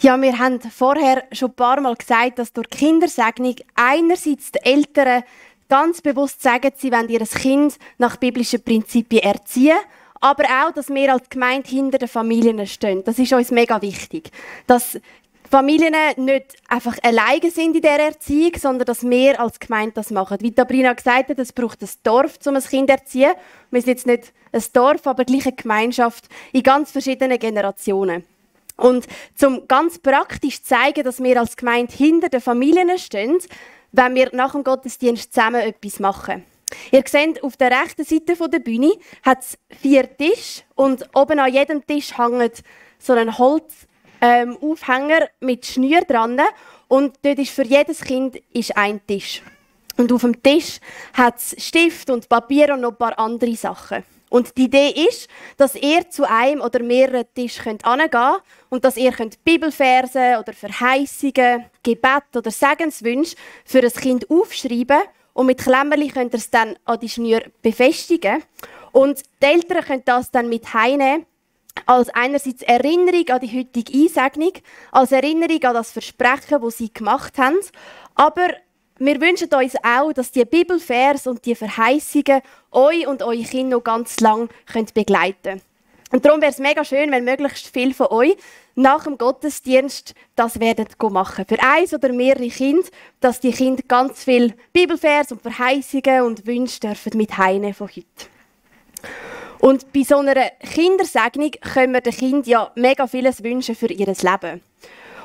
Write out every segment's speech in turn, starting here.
Ja, wir haben vorher schon ein paar Mal gesagt, dass durch die Kindersegnung einerseits die Eltern ganz bewusst sagen, sie wollen ihr Kind nach biblischen Prinzipien erziehen, aber auch, dass wir als Gemeinde hinter den Familien stehen. Das ist uns mega wichtig. Dass Familien nicht einfach alleine sind in dieser Erziehung, sondern dass wir als Gemeinde das machen. Wie Sabrina gesagt hat, es braucht ein Dorf, um ein Kind zu erziehen. Wir sind jetzt nicht ein Dorf, aber gleich eine Gemeinschaft in ganz verschiedenen Generationen. Und um ganz praktisch zu zeigen, dass wir als Gemeinde hinter den Familien stehen, wenn wir nach dem Gottesdienst zusammen etwas machen. Ihr seht, auf der rechten Seite der Bühne hat es 4 Tische und oben an jedem Tisch hängt so ein Holzaufhänger mit Schnür dran. Und dort ist für jedes Kind ein Tisch. Und auf dem Tisch hat es Stift und Papier und noch ein paar andere Sachen. Und die Idee ist, dass ihr zu einem oder mehreren Tischen hingehen könnt und dass ihr Bibelverse oder Verheißungen, Gebet oder Segenswünsche für ein Kind aufschreiben und mit Klemmerli könnt ihr es dann an die Schnür befestigen. Und die Eltern können das dann mit heimnehmen, als einerseits Erinnerung an die heutige Einsegnung, als Erinnerung an das Versprechen, das sie gemacht haben, aber wir wünschen uns auch, dass die Bibelvers und die Verheißungen euch und eure Kinder noch ganz lang begleiten können. Und darum wäre es mega schön, wenn möglichst viele von euch nach dem Gottesdienst das werden machen. Für eins oder mehrere Kinder, dass die Kinder ganz viele Bibelvers und Verheißungen und Wünsche dürfen mit heimnehmen von heute. Und bei so einer Kindersegnung können wir den Kindern ja mega vieles wünschen für ihr Leben.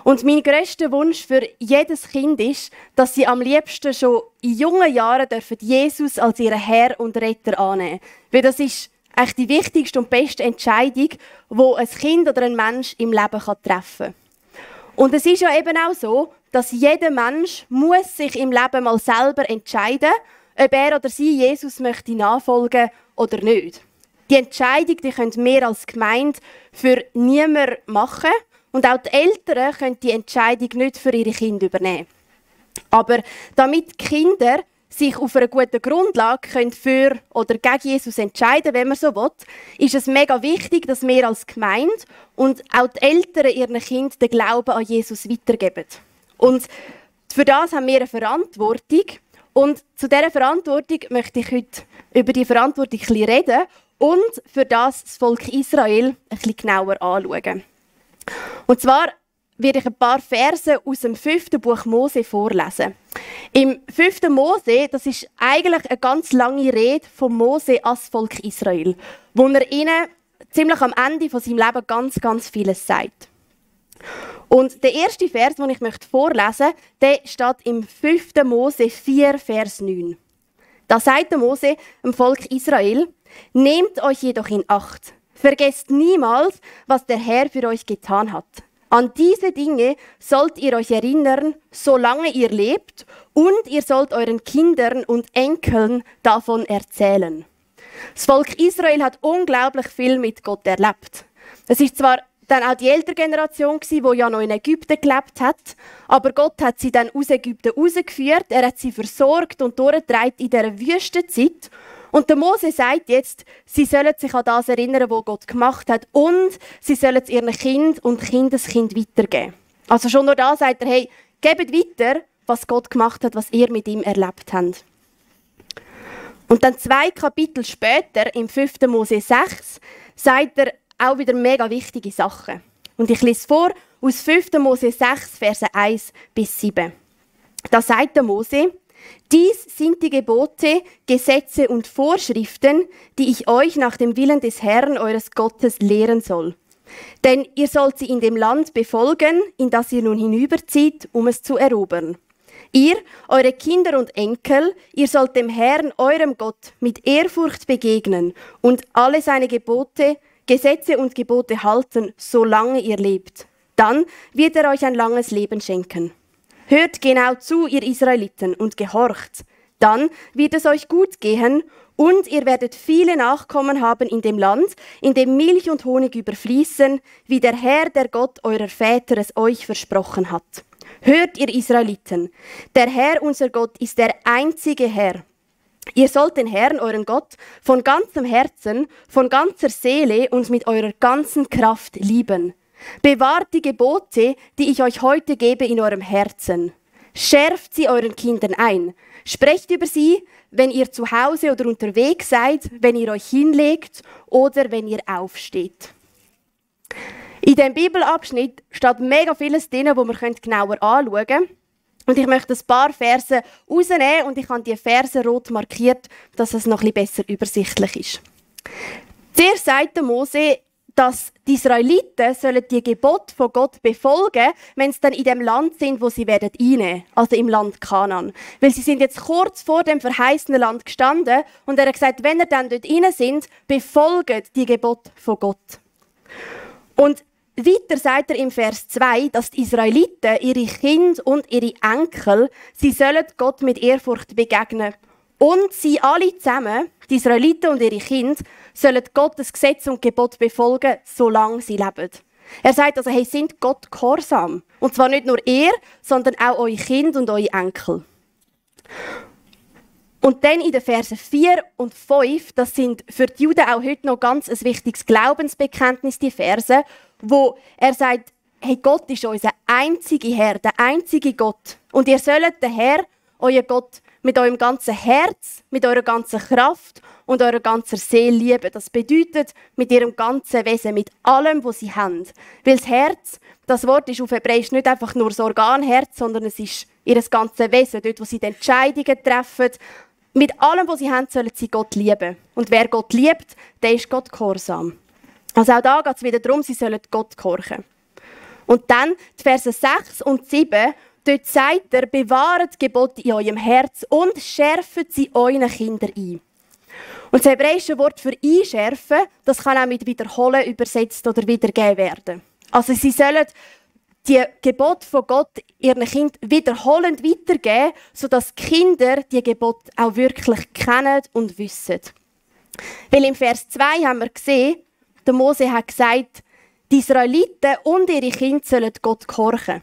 Und mein grösster Wunsch für jedes Kind ist, dass sie am liebsten schon in jungen Jahren Jesus als ihren Herr und Retter annehmen dürfen. Weil das ist eigentlich die wichtigste und beste Entscheidung, die ein Kind oder ein Mensch im Leben treffen kann. Und es ist ja eben auch so, dass jeder Mensch muss sich im Leben mal selber entscheiden, ob er oder sie Jesus möchte nachfolgen oder nicht. Die Entscheidung die können wir als Gemeinde für niemanden machen. Und auch die Eltern können die Entscheidung nicht für ihre Kinder übernehmen. Aber damit die Kinder sich auf einer guten Grundlage für oder gegen Jesus entscheiden, wenn man so will, ist es mega wichtig, dass wir als Gemeinde und auch die Eltern ihren Kindern den Glauben an Jesus weitergeben. Und für das haben wir eine Verantwortung. Und zu dieser Verantwortung möchte ich heute über die Verantwortung ein bisschen reden und für das Volk Israel ein bisschen genauer anschauen. Und zwar werde ich ein paar Verse aus dem 5. Buch Mose vorlesen. Im 5. Mose, das ist eigentlich eine ganz lange Rede von Mose als Volk Israel, wo er ihnen ziemlich am Ende von seinem Leben ganz vieles sagt. Und der erste Vers, den ich vorlesen möchte, der steht im 5. Mose 4, Vers 9. Da sagt Mose dem Volk Israel: Nehmt euch jedoch in Acht. Vergesst niemals, was der Herr für euch getan hat. An diese Dinge sollt ihr euch erinnern, solange ihr lebt, und ihr sollt euren Kindern und Enkeln davon erzählen. Das Volk Israel hat unglaublich viel mit Gott erlebt. Es ist zwar dann auch die ältere Generation, die ja noch in Ägypten gelebt hat, aber Gott hat sie dann aus Ägypten rausgeführt, er hat sie versorgt und durchgetragen in dieser Wüstenzeit. Und der Mose sagt jetzt, sie sollen sich an das erinnern, was Gott gemacht hat, und sie sollen es ihren Kind und Kindeskind weitergeben. Also schon nur da sagt er, hey, gebt weiter, was Gott gemacht hat, was ihr mit ihm erlebt habt. Und dann 2 Kapitel später, im 5. Mose 6, sagt er auch wieder mega wichtige Sachen. Und ich lese vor aus 5. Mose 6, Verse 1 bis 7. Da sagt der Mose: Dies sind die Gebote, Gesetze und Vorschriften, die ich euch nach dem Willen des Herrn eures Gottes lehren soll. Denn ihr sollt sie in dem Land befolgen, in das ihr nun hinüberzieht, um es zu erobern. Ihr, eure Kinder und Enkel, ihr sollt dem Herrn, eurem Gott, mit Ehrfurcht begegnen und alle seine Gebote, Gesetze und Gebote halten, solange ihr lebt. Dann wird er euch ein langes Leben schenken. Hört genau zu, ihr Israeliten, und gehorcht. Dann wird es euch gut gehen und ihr werdet viele Nachkommen haben in dem Land, in dem Milch und Honig überfließen, wie der Herr, der Gott eurer Väter es euch versprochen hat. Hört, ihr Israeliten, der Herr, unser Gott, ist der einzige Herr. Ihr sollt den Herrn, euren Gott, von ganzem Herzen, von ganzer Seele und mit eurer ganzen Kraft lieben. Bewahrt die Gebote, die ich euch heute gebe, in eurem Herzen. Schärft sie euren Kindern ein. Sprecht über sie, wenn ihr zu Hause oder unterwegs seid, wenn ihr euch hinlegt oder wenn ihr aufsteht. In diesem Bibelabschnitt steht mega vieles drin, das wir genauer anschauen können. Und ich möchte ein paar Verse rausnehmen und ich habe die Verse rot markiert, dass es noch ein bisschen besser übersichtlich ist. Zuerst sagt Mose, dass die Israeliten die Gebote von Gott befolgen, wenn sie dann in dem Land sind, wo sie einnehmen werden, also im Land Kanaan. Weil sie sind jetzt kurz vor dem verheißenen Land gestanden und er hat gesagt, wenn ihr dann dort rein sind, befolgt die Gebote von Gott. Und weiter sagt er im Vers 2, dass die Israeliten, ihre Kinder und ihre Enkel, sie sollen Gott mit Ehrfurcht begegnen. Und sie alle zusammen, die Israeliten und ihre Kinder, sollen Gottes Gesetz und Gebot befolgen, solange sie leben. Er sagt also, hey, sind Gott gehorsam. Und zwar nicht nur ihr, sondern auch eure Kinder und eure Enkel. Und dann in den Versen 4 und 5, das sind für die Juden auch heute noch ganz ein wichtiges Glaubensbekenntnis, die Verse, wo er sagt, hey, Gott ist unser einziger Herr, der einzige Gott. Und ihr sollt den Herr, euer Gott, mit eurem ganzen Herz, mit eurer ganzen Kraft und eurer ganzen Seele lieben. Das bedeutet mit ihrem ganzen Wesen, mit allem, was sie haben. Weil das Herz, das Wort ist auf Hebräisch nicht einfach nur das Organherz, sondern es ist ihr ganzes Wesen, dort, wo sie die Entscheidungen treffen. Mit allem, was sie haben, sollen sie Gott lieben. Und wer Gott liebt, der ist Gott gehorsam. Also auch da geht es wieder darum, sie sollen Gott gehorchen. Und dann die Verse 6 und 7, dort sagt er, bewahrt die Gebote in eurem Herz und schärft sie euren Kindern ein. Und das hebräische Wort für einschärfen, das kann auch mit wiederholen übersetzt oder wiedergegeben werden. Also sie sollen die Gebote von Gott ihren Kindern wiederholend weitergeben, sodass die Kinder die Gebote auch wirklich kennen und wissen. Weil im Vers 2 haben wir gesehen, der Mose hat gesagt, die Israeliten und ihre Kinder sollen Gott gehorchen.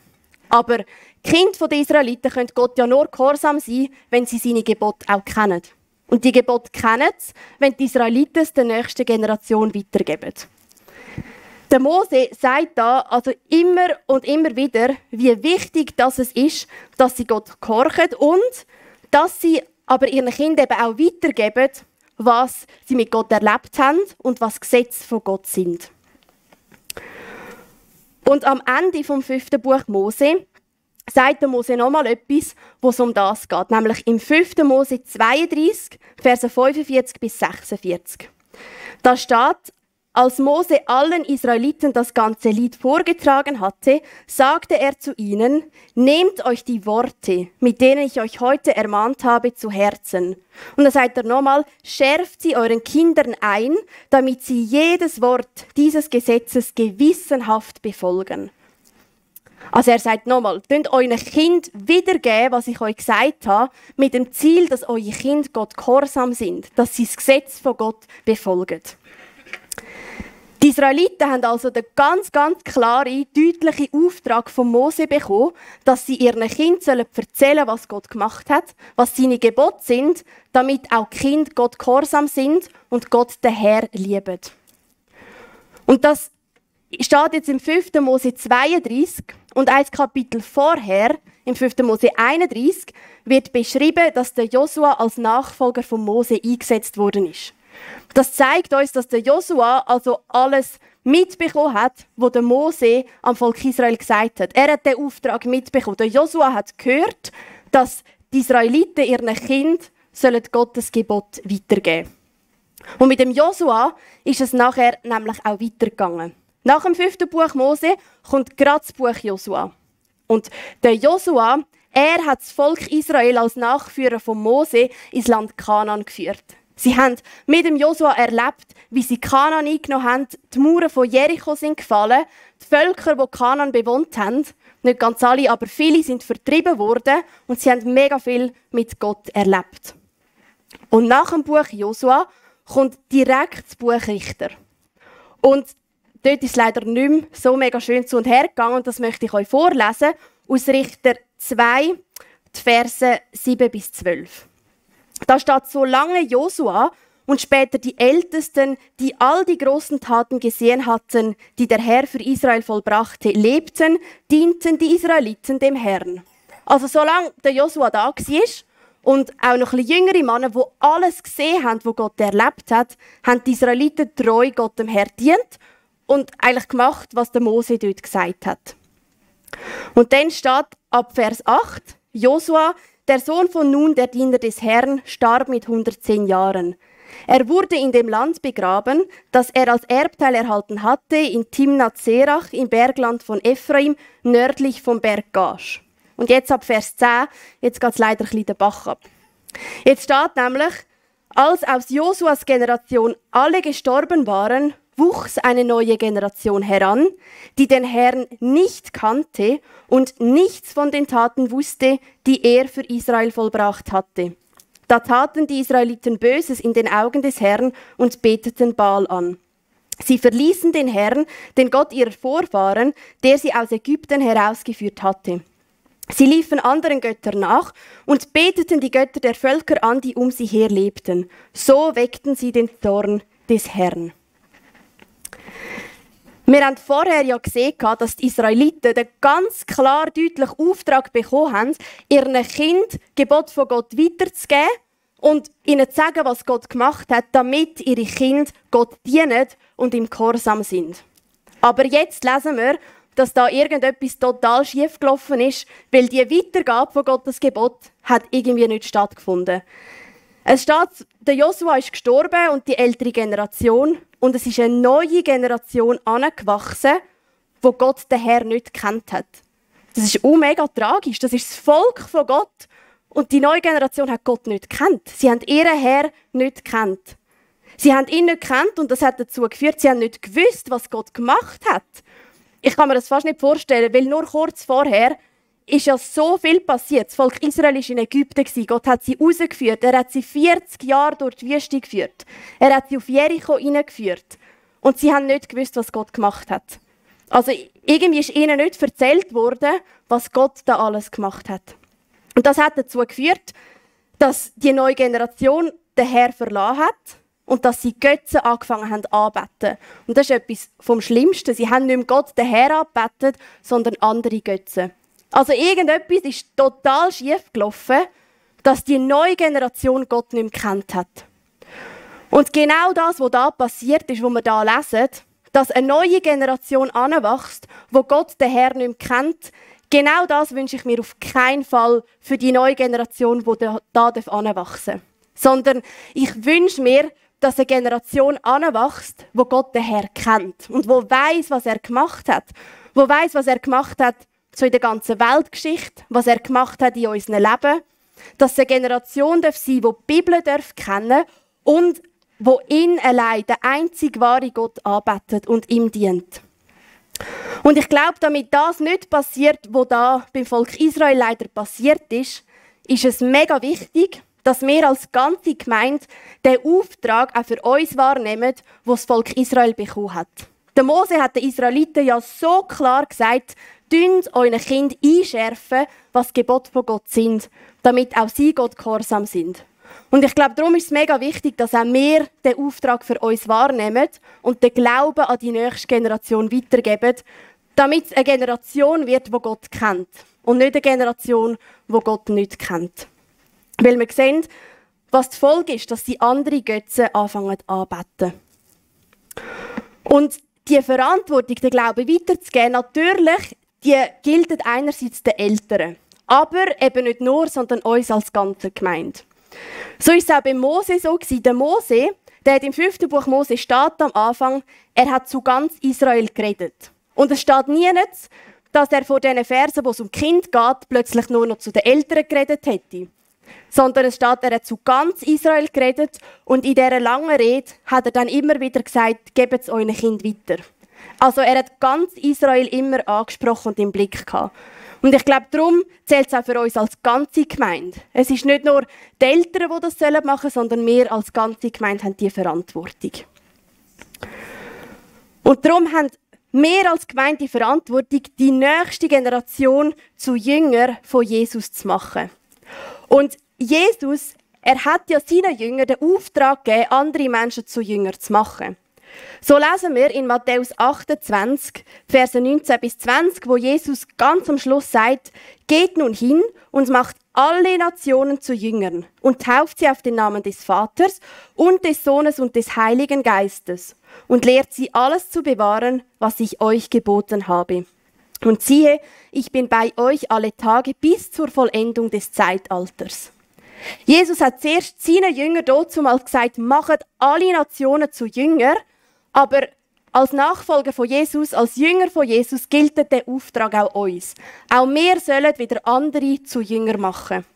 Aber die Kinder der Israeliten können Gott ja nur gehorsam sein, wenn sie seine Gebote auch kennen. Und die Gebote kennen sie, wenn die Israeliten es der nächsten Generation weitergeben. Der Mose sagt da also immer und immer wieder, wie wichtig das es ist, dass sie Gott gehorchen und dass sie aber ihren Kindern eben auch weitergeben, was sie mit Gott erlebt haben und was Gesetze von Gott sind. Und am Ende vom 5. Buch Mose sagt der Mose nochmal etwas, wo es um das geht. Nämlich im 5. Mose 32, Verse 45 bis 46. Da steht, als Mose allen Israeliten das ganze Lied vorgetragen hatte, sagte er zu ihnen, nehmt euch die Worte, mit denen ich euch heute ermahnt habe, zu Herzen. Und dann sagt er nochmal, schärft sie euren Kindern ein, damit sie jedes Wort dieses Gesetzes gewissenhaft befolgen. Also er sagt nochmal, könnt euren Kind wiedergeben, was ich euch gesagt habe, mit dem Ziel, dass eure Kinder Gott gehorsam sind, dass sie das Gesetz von Gott befolgen. Die Israeliten haben also den ganz klaren, deutlichen Auftrag von Mose bekommen, dass sie ihren Kindern erzählen sollen, was Gott gemacht hat, was seine Gebote sind, damit auch die Kinder Gott gehorsam sind und Gott den Herr lieben. Und das steht jetzt im 5. Mose 32 und ein Kapitel vorher, im 5. Mose 31, wird beschrieben, dass der Josua als Nachfolger von Mose eingesetzt worden ist. Das zeigt uns, dass der Josua also alles mitbekommen hat, was der Mose am Volk Israel gesagt hat. Er hat den Auftrag mitbekommen. Der Josua hat gehört, dass die Israeliten ihren Kindern Gottes Gebot weitergeben sollen. Und mit dem Josua ist es nachher nämlich auch weitergegangen. Nach dem 5. Buch Mose kommt gerade das Buch Josua. Und der Josua, er hat das Volk Israel als Nachführer von Mose ins Land Kanaan geführt. Sie haben mit dem Josua erlebt, wie sie Kanaan eingenommen haben. Die Mauern von Jericho sind gefallen. Die Völker, die Kanaan bewohnt haben, nicht ganz alle, aber viele sind vertrieben worden und sie haben mega viel mit Gott erlebt. Und nach dem Buch Josua kommt direkt das Buch Richter. Und dort ist es leider nicht mehr so mega schön zu und her gegangen und das möchte ich euch vorlesen. Aus Richter 2, die Verse 7 bis 12. Da steht, solange Josua und später die Ältesten, die all die großen Taten gesehen hatten, die der Herr für Israel vollbrachte, lebten, dienten die Israeliten dem Herrn. Also solange der Josua da war und auch noch ein bisschen jüngere Männer, die alles gesehen haben, was Gott erlebt hat, haben die Israeliten treu Gott dem Herrn dient und eigentlich gemacht, was der Mose dort gesagt hat. Und dann steht ab Vers 8, Josua, der Sohn von Nun, der Diener des Herrn, starb mit 110 Jahren. Er wurde in dem Land begraben, das er als Erbteil erhalten hatte, in Timnath-Serach im Bergland von Ephraim, nördlich vom Berg Gash. Und jetzt ab Vers 10, jetzt geht es leider ein bisschen den Bach ab. Jetzt steht nämlich, als aus Josuas Generation alle gestorben waren, wuchs eine neue Generation heran, die den Herrn nicht kannte und nichts von den Taten wusste, die er für Israel vollbracht hatte. Da taten die Israeliten Böses in den Augen des Herrn und beteten Baal an. Sie verließen den Herrn, den Gott ihrer Vorfahren, der sie aus Ägypten herausgeführt hatte. Sie liefen anderen Göttern nach und beteten die Götter der Völker an, die um sie her lebten. So weckten sie den Zorn des Herrn. Wir haben vorher ja gesehen, dass die Israeliten den ganz klar deutlichen Auftrag bekommen haben, ihren Kind Gebot von Gott weiterzugeben und ihnen zu sagen, was Gott gemacht hat, damit ihre Kinder Gott dienen und im Gehorsam sind. Aber jetzt lesen wir, dass da irgendetwas total schief gelaufen ist, weil die Weitergabe von Gottes Gebot hat irgendwie nicht stattgefunden. Es steht, der Josua ist gestorben und die ältere Generation und es ist eine neue Generation angewachsen, wo Gott den Herr nicht gekannt hat. Das ist mega tragisch. Das ist das Volk von Gott und die neue Generation hat Gott nicht gekannt. Sie haben ihren Herr nicht gekannt. Sie haben ihn nicht gekannt und das hat dazu geführt, sie haben nicht gewusst, was Gott gemacht hat. Ich kann mir das fast nicht vorstellen, weil nur kurz vorher ist ja so viel passiert. Das Volk Israel war in Ägypten. Gott hat sie rausgeführt. Er hat sie 40 Jahre durch die Wüste geführt. Er hat sie auf Jericho hineingeführt. Und sie haben nicht gewusst, was Gott gemacht hat. Also irgendwie ist ihnen nicht erzählt worden, was Gott da alles gemacht hat. Und das hat dazu geführt, dass die neue Generation den Herr verlassen hat und dass sie Götzen angefangen haben anzubeten. Und das ist etwas vom Schlimmsten. Sie haben nicht mehr Gott, den Herr, angebetet, sondern andere Götzen. Also irgendetwas ist total schief gelaufen, dass die neue Generation Gott nicht mehr gekannt hat. Und genau das, was da passiert ist, was wir da lesen, dass eine neue Generation anwächst, wo Gott den Herr nicht mehr kennt, genau das wünsche ich mir auf keinen Fall für die neue Generation, die da anwachsen darf. Sondern ich wünsche mir, dass eine Generation anwächst, wo Gott den Herr kennt und wo weiß, was er gemacht hat. Wo weiß, was er gemacht hat, so in der ganzen Weltgeschichte, was er gemacht hat in unserem Leben, dass es eine Generation sein darf, die die Bibel kennen und wo ihn allein, der einzige wahre Gott, anbetet und ihm dient. Und ich glaube, damit das nicht passiert, was da beim Volk Israel leider passiert ist es mega wichtig, dass wir als ganze Gemeinde den Auftrag auch für uns wahrnehmen, den das Volk Israel bekommen hat. Der Mose hat den Israeliten ja so klar gesagt, «Dünnt euren Kind einschärfen, was Gebote von Gott sind, damit auch sie Gott gehorsam sind.» Und ich glaube, darum ist es mega wichtig, dass auch wir den Auftrag für uns wahrnehmen und den Glauben an die nächste Generation weitergeben, damit es eine Generation wird, die Gott kennt und nicht eine Generation, die Gott nicht kennt. Weil wir sehen, was die Folge ist, dass sie andere Götzen anfangen anzubeten. Und die Verantwortung, den Glauben weiterzugeben, natürlich, die gilt einerseits den Eltern, aber eben nicht nur, sondern uns als ganze Gemeinde. So war es auch bei Mose so. Der Mose, der hat im 5. Buch Mose steht am Anfang, er hat zu ganz Israel geredet. Und es steht nirgends, dass er vor diesen Versen, wo es um Kind geht, plötzlich nur noch zu den Eltern geredet hätte. Sondern es steht, er hat zu ganz Israel geredet und in dieser langen Rede hat er dann immer wieder gesagt, gebt es euren Kind weiter. Also er hat ganz Israel immer angesprochen und im Blick gehabt. Und ich glaube, darum zählt es auch für uns als ganze Gemeinde. Es ist nicht nur die Eltern, die das machen sollen, sondern wir als ganze Gemeinde haben diese Verantwortung. Und darum haben wir als Gemeinde die Verantwortung, die nächste Generation zu Jüngern von Jesus zu machen. Und Jesus, er hat ja seinen Jüngern den Auftrag gegeben, andere Menschen zu Jüngern zu machen. So lesen wir in Matthäus 28, Verse 19 bis 20, wo Jesus ganz am Schluss sagt, geht nun hin und macht alle Nationen zu Jüngern und tauft sie auf den Namen des Vaters und des Sohnes und des Heiligen Geistes und lehrt sie alles zu bewahren, was ich euch geboten habe. Und siehe, ich bin bei euch alle Tage bis zur Vollendung des Zeitalters. Jesus hat zuerst seinen Jüngern dazu mal gesagt, macht alle Nationen zu Jüngern, aber als Nachfolger von Jesus, als Jünger von Jesus, gilt der Auftrag auch uns. Auch wir sollen wieder andere zu Jünger machen.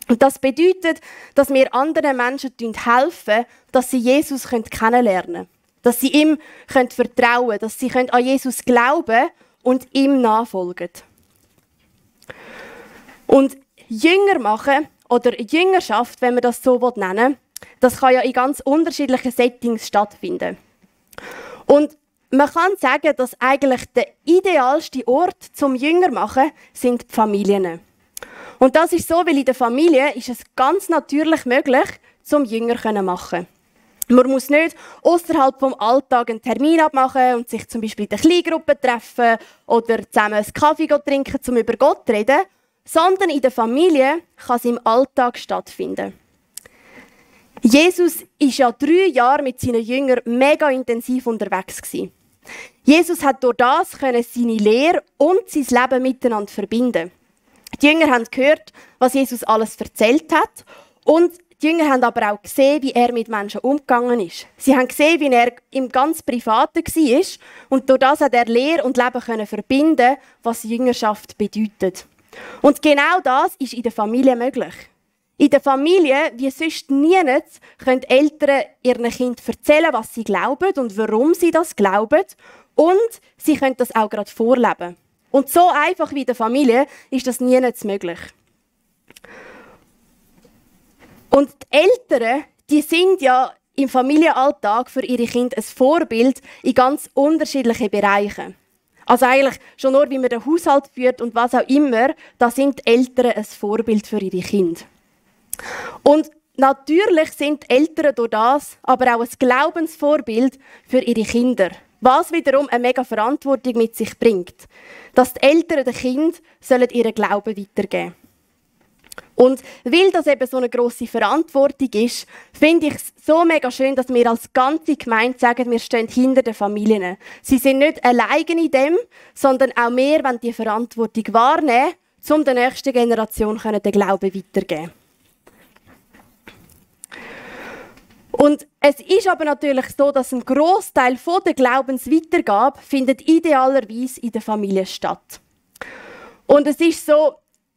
Und das bedeutet, dass wir anderen Menschen helfen, dass sie Jesus kennenlernen können. Dass sie ihm vertrauen können, dass sie an Jesus glauben und ihm nachfolgen. Und Jünger machen oder Jüngerschaft, wenn man das so nennen will, das kann ja in ganz unterschiedlichen Settings stattfinden. Und man kann sagen, dass eigentlich der idealste Ort zum Jünger machen sind die Familien. Und das ist so, weil in der Familie ist es ganz natürlich möglich, zum Jünger zu machen. Man muss nicht außerhalb vom Alltag einen Termin abmachen und sich zum Beispiel in der Kleingruppe treffen oder zusammen einen Kaffee trinken, um über Gott zu reden, sondern in der Familie kann es im Alltag stattfinden. Jesus war ja 3 Jahre mit seinen Jüngern mega intensiv unterwegs gewesen. Jesus hat durch das seine Lehre und sein Leben miteinander verbinden. Die Jünger haben gehört, was Jesus alles erzählt hat, und die Jünger haben aber auch gesehen, wie er mit Menschen umgegangen ist. Sie haben gesehen, wie er im ganz Privaten war, und durch das hat er Lehre und Leben verbinden, was Jüngerschaft bedeutet. Und genau das ist in der Familie möglich. In der Familie, wie sonst nirgends, können Eltern ihren Kindern erzählen, was sie glauben und warum sie das glauben. Und sie können das auch gerade vorleben. Und so einfach wie in der Familie ist das nirgends möglich. Und die Eltern, die sind ja im Familienalltag für ihre Kinder ein Vorbild in ganz unterschiedlichen Bereichen. Also eigentlich schon nur, wie man den Haushalt führt und was auch immer, da sind die Eltern ein Vorbild für ihre Kinder. Und natürlich sind die Eltern durch das aber auch ein Glaubensvorbild für ihre Kinder. Was wiederum eine mega Verantwortung mit sich bringt. Dass die Eltern den Kindern ihren Glauben weitergeben sollen. Und weil das eben so eine grosse Verantwortung ist, finde ich es so mega schön, dass wir als ganze Gemeinde sagen, wir stehen hinter den Familien. Sie sind nicht alleine in dem, sondern auch wir wollen die Verantwortung wahrnehmen, um der nächsten Generation den Glauben weiterzugeben. Und es ist aber natürlich so, dass ein Grossteil der Glaubensweitergabe findet idealerweise in der Familie statt. Und es ist so,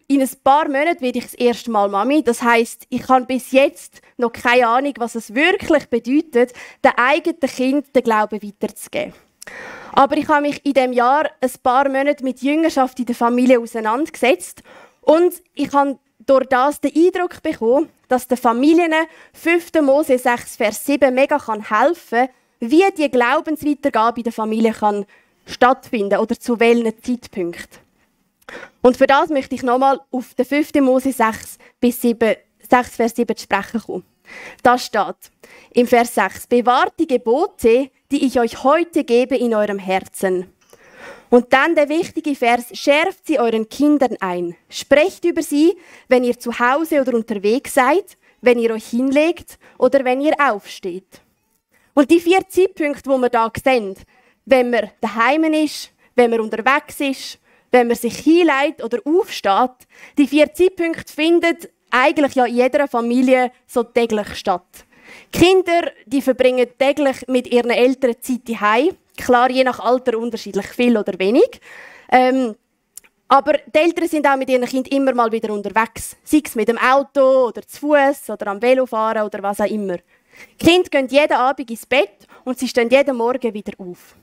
in ein paar Monaten werde ich das erste Mal Mami. Das heisst, ich habe bis jetzt noch keine Ahnung, was es wirklich bedeutet, den eigenen Kind den Glauben weiterzugeben. Aber ich habe mich in diesem Jahr ein paar Monate mit Jüngerschaft in der Familie auseinandergesetzt und ich habe durch das den Eindruck bekommen, dass den Familien 5. Mose 6, Vers 7 mega helfen kann, wie die Glaubensweitergabe in der Familie stattfinden oder zu welchen Zeitpunkten. Und für das möchte ich nochmal auf den 5. Mose 6, Vers 7 zu sprechen kommen. Da steht im Vers 6, bewahrt die Gebote, die ich euch heute gebe, in eurem Herzen. Und dann der wichtige Vers, schärft sie euren Kindern ein. Sprecht über sie, wenn ihr zu Hause oder unterwegs seid, wenn ihr euch hinlegt oder wenn ihr aufsteht. Und die 4 Zeitpunkte, die wir hier sehen, wenn man daheim ist, wenn man unterwegs ist, wenn man sich hinlegt oder aufsteht, die 4 Zeitpunkte finden eigentlich ja in jeder Familie so täglich statt. Die Kinder, die verbringen täglich mit ihren Eltern Zeit daheim. Klar, je nach Alter unterschiedlich viel oder wenig. Aber die Eltern sind auch mit ihren Kindern immer mal wieder unterwegs. Sei es mit dem Auto oder zu Fuß oder am Velofahren oder was auch immer. Die Kinder gehen jeden Abend ins Bett und sie stehen jeden Morgen wieder auf.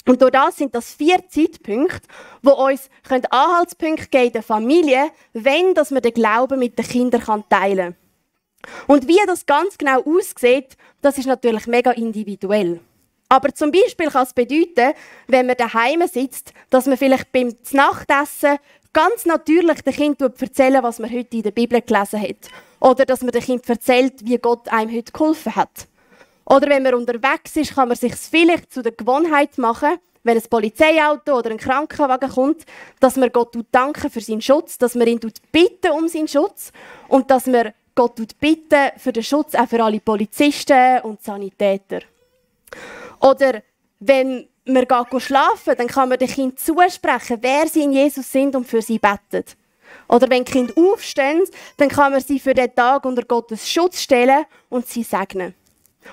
Und durch das sind das 4 Zeitpunkte, die uns Anhaltspunkte geben in der Familie, wenn man den Glauben mit den Kindern teilen kann. Und wie das ganz genau aussieht, das ist natürlich mega individuell. Aber zum Beispiel kann es bedeuten, wenn man daheim sitzt, dass man vielleicht beim Nachtessen ganz natürlich den Kindern erzählen, was man heute in der Bibel gelesen hat. Oder dass man dem Kind erzählt, wie Gott einem heute geholfen hat. Oder wenn man unterwegs ist, kann man sich vielleicht zu der Gewohnheit machen, wenn ein Polizeiauto oder ein Krankenwagen kommt, dass man Gott danken für seinen Schutz, dass man ihn bitten um seinen Schutz und dass man Gott bitten für den Schutz auch für alle Polizisten und Sanitäter. Oder wenn man geht schlafen, dann kann man dem Kind zusprechen, wer sie in Jesus sind und für sie betet. Oder wenn die Kinder aufstehen, dann kann man sie für den Tag unter Gottes Schutz stellen und sie segnen.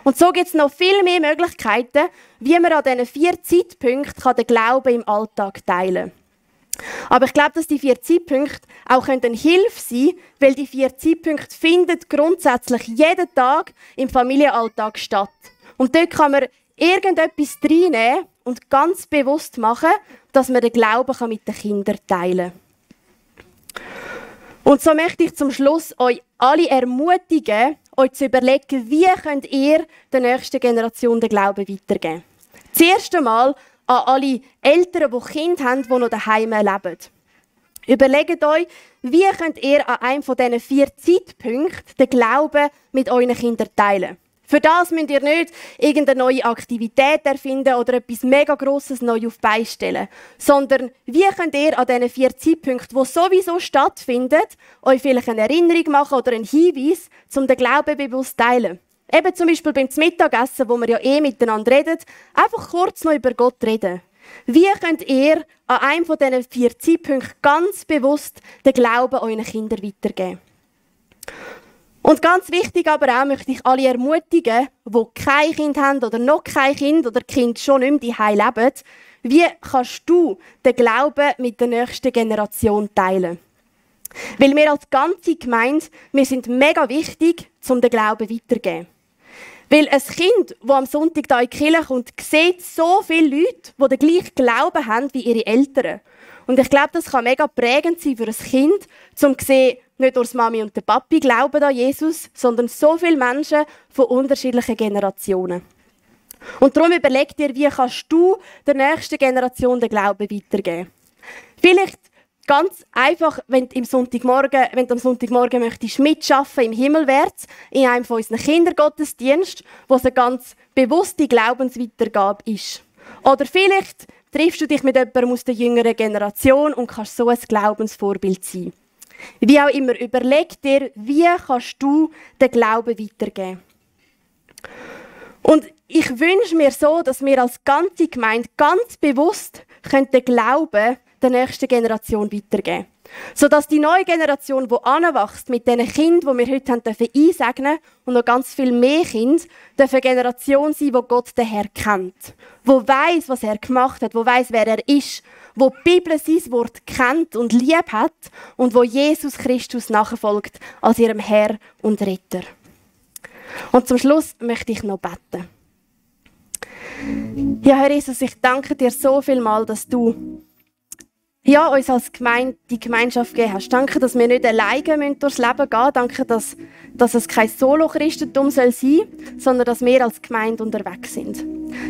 Und so gibt es noch viel mehr Möglichkeiten, wie man an diesen 4 Zeitpunkten den Glauben im Alltag teilen kann. Aber ich glaube, dass die 4 Zeitpunkte auch eine Hilfe sein können, weil die 4 Zeitpunkte finden grundsätzlich jeden Tag im Familienalltag statt. Und dort kann man irgendetwas reinnehmen und ganz bewusst machen, dass man den Glauben mit den Kindern teilen kann. Und so möchte ich zum Schluss euch alle ermutigen, euch zu überlegen, wie könnt ihr der nächsten Generation den Glauben weitergeben. Zuerst einmal an alle Eltern, die Kinder haben, die noch daheim leben. Überlegt euch, wie könnt ihr an einem von diesen 4 Zeitpunkten den Glauben mit euren Kindern teilen. Für das müsst ihr nicht irgendeine neue Aktivität erfinden oder etwas mega Grosses neu auf die Beine stellen. Sondern wie könnt ihr an diesen 4 Zeitpunkten, die sowieso stattfinden, euch vielleicht eine Erinnerung machen oder einen Hinweis, um den Glauben bewusst zu teilen. Eben zum Beispiel beim Mittagessen, wo wir ja miteinander reden, einfach kurz noch über Gott reden. Wie könnt ihr an einem von diesen 4 Zeitpunkten ganz bewusst den Glauben euren Kindern weitergeben? Und ganz wichtig aber auch möchte ich alle ermutigen, die kein Kind haben oder noch kein Kind oder Kind schon nicht mehr daheim leben, wie kannst du den Glauben mit der nächsten Generation teilen? Weil wir als ganze Gemeinde, wir sind mega wichtig, um den Glauben weiterzugeben. Weil ein Kind, das am Sonntag hier in die Kirche kommt, sieht so viele Leute, die den gleichen Glauben haben wie ihre Eltern. Und ich glaube, das kann mega prägend sein für ein Kind, um zu sehen, nicht nur die Mami und der Papi glauben an Jesus, sondern so viele Menschen von unterschiedlichen Generationen. Und darum überleg dir, wie kannst du der nächsten Generation den Glauben weitergeben? Vielleicht ganz einfach, wenn du am Sonntagmorgen möchtest mitschaffen im Himmelwärts, in einem von unseren Kindergottesdiensten, wo es eine ganz bewusste Glaubensweitergabe ist. Oder vielleicht triffst du dich mit jemandem aus der jüngeren Generation und kannst so ein Glaubensvorbild sein. Wie auch immer, überleg dir, wie kannst du den Glauben weitergeben. Und ich wünsche mir so, dass wir als ganze Gemeinde ganz bewusst den Glauben der nächsten Generation weitergeben. Sodass die neue Generation, die heranwächst, mit diesen Kindern, die wir heute einsegnen dürfen, und noch ganz viel mehr Kinder, darf eine Generation sein, die Gott den Herr kennt. Die weiss, was er gemacht hat, die weiss, wer er ist, die Bibel sein Wort kennt und lieb hat und wo Jesus Christus nachfolgt als ihrem Herr und Retter. Und zum Schluss möchte ich noch beten. Ja, Herr Jesus, ich danke dir so vielmal, dass du uns als Gemeinde die Gemeinschaft gegeben hast. Danke, dass wir nicht alleine durchs Leben gehen müssen. Danke, dass es kein Solo-Christentum sein soll, sondern dass wir als Gemeinde unterwegs sind.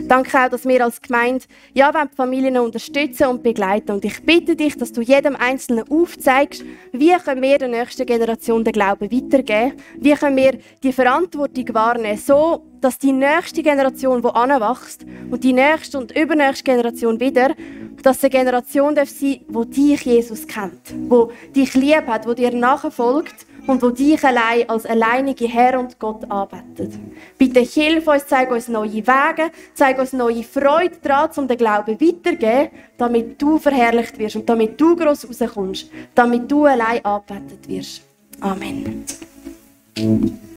Danke auch, dass wir als Gemeinde die Familien unterstützen und begleiten. Und ich bitte dich, dass du jedem Einzelnen aufzeigst, wie können wir der nächsten Generation den Glauben weitergeben, wie können wir die Verantwortung wahrnehmen, so dass die nächste Generation, die heranwächst, und die nächste und übernächste Generation wieder, dass es eine Generation sein darf, die dich, Jesus, kennt, die dich lieb hat, die dir nachfolgt und die dich allein als alleinige Herr und Gott anbetet. Bitte hilf uns, zeig uns neue Wege, zeig uns neue Freude daran, um den Glauben weiterzugeben, damit du verherrlicht wirst und damit du gross rauskommst, damit du allein angebetet wirst. Amen.